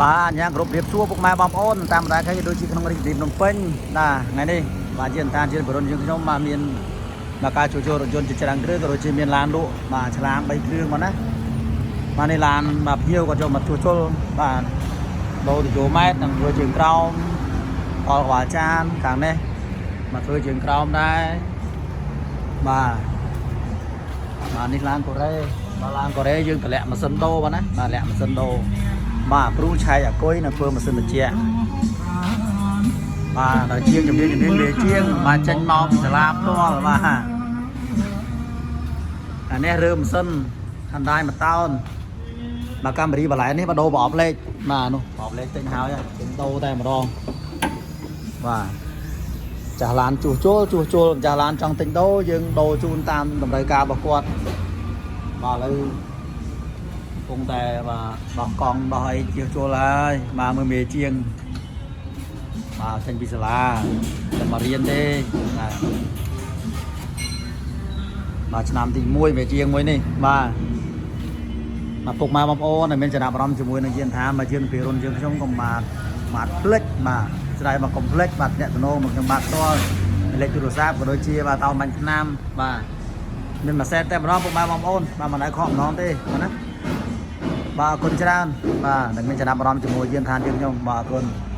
បាទញ៉ាំគ្រប់រៀបសួរពុកម៉ែបងប្អូនតាមបណ្ដាខេត្តដូចជាក្នុងរាជធានីភ្នំពេញបាទថ្ងៃនេះបាទជាអន្តានជាបរុនយើងខ្ញុំបាទមានបាទការជួសជុលរថយន្តជាច្រើនគ្រឿងក៏ដូចជាមានឡានលក់បាទឆ្លាម3គ្រឿងមកណាបាទនេះឡានបាទភ្ញៀវក៏ចូលមកជួសជុលបាទដូរទៅយោម៉ែត្រនិងធ្វើជើងក្រោមអល់ក្បាលចានខាងនេះមកធ្វើជើងក្រោមដែរបាទបាទនេះឡានកូរ៉េបាទឡានកូរ៉េយើងតម្លាក់ម៉ាស៊ីនដូរបាទណាបាទតម្លាក់ម៉ាស៊ីនដូរ បាទគ្រូឆែកអាគុយនៅធ្វើម៉ាស៊ីនត្រជាក់បាទដល់ជាងជំនាញជំនាញវាជាងបាទចេញមកពីសាលាផ្ទាល់បាទអានេះរើម៉ាស៊ីនហាន់ដាយមួយតោនបាទកាមេរីបន្លែនេះបាទដូរប្រអប់លេខបាទនោះប្រអប់លេខទិញហើយទិញដូរតែម្ដងបាទចាស់ឡានជួសជុលជួសជុលចាស់ឡានចង់ទិញដូរយើងដូរជូនតាមតម្រូវការរបស់គាត់បាទឥឡូវ កំពុងតែបាទដោះកង់ដោះអីជាជួលហើយបាទមើលមេជាងបាទចេញពីសាលាតែមករៀនទេបាទបាទឆ្នាំទី1មេជាងមួយនេះបាទបាទពុកម៉ែបងប្អូនដែលមានចំណាប់អារម្មណ៍ជាមួយនឹងយានថាមកជាងពីរុនយើងខ្ញុំក៏បាទបាទភ្លេចបាទស្ដាយមកកុំភ្លេចបាទអ្នកតំណងមកខ្ញុំបាទផ្ទាល់លេខទូរស័ព្ទក៏ដូចជាបាទតោបាញ់ឆ្នាំបាទមានមួយសែនតែម្ដងពុកម៉ែបងប្អូនបាទមិនដែលខកម្ដងទេបាទណា បាទអរគុណច្រើនបាទដែលមានចំណាប់អារម្មណ៍ជាមួយយានដ្ឋានយើងខ្ញុំបាទអរគុណ។